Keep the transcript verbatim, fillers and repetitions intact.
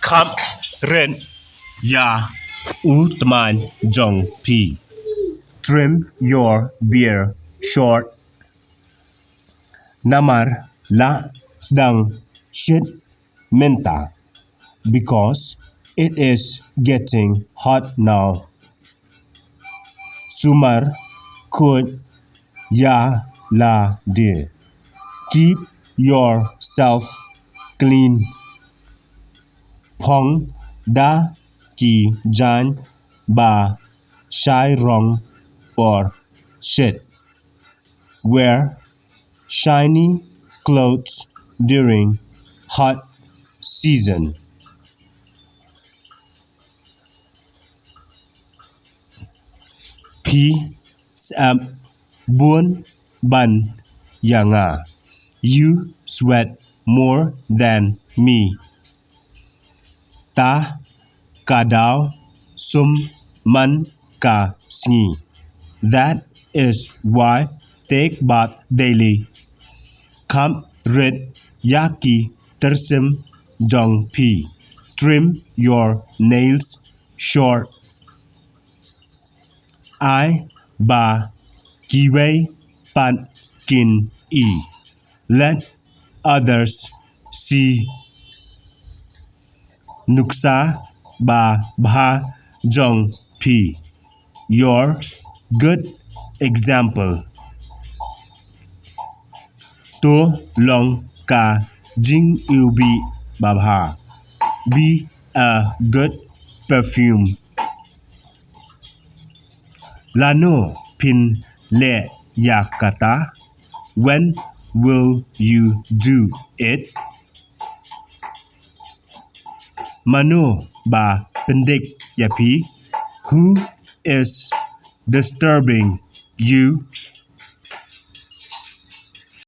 Khap rit ïa u tmaiñ jong phi. Trim your beard short. Namar la sdang shit mynta, because it is getting hot now. Sumar kut ïa lade. Keep yourself clean. Phong da ki jaiñ ba shai rong por shit. Wear shiny clothes during hot season. Phi sap bun ban ïa nga. You sweat more than me. Ta ka daw sum man ka sngi. That is why take bath daily. Khap rit ïa ki tyrsim jong phi. Trim your nails short. Ai ba kiwei pat kin i. Let others see. Nuksa ba bha jong phi. Your good example. To long ka jingiwbih ba bha. Be a good perfume. Lano phin leh ïa kata? When will you do it? Mano ba pyndik ïa phi? Who is disturbing you?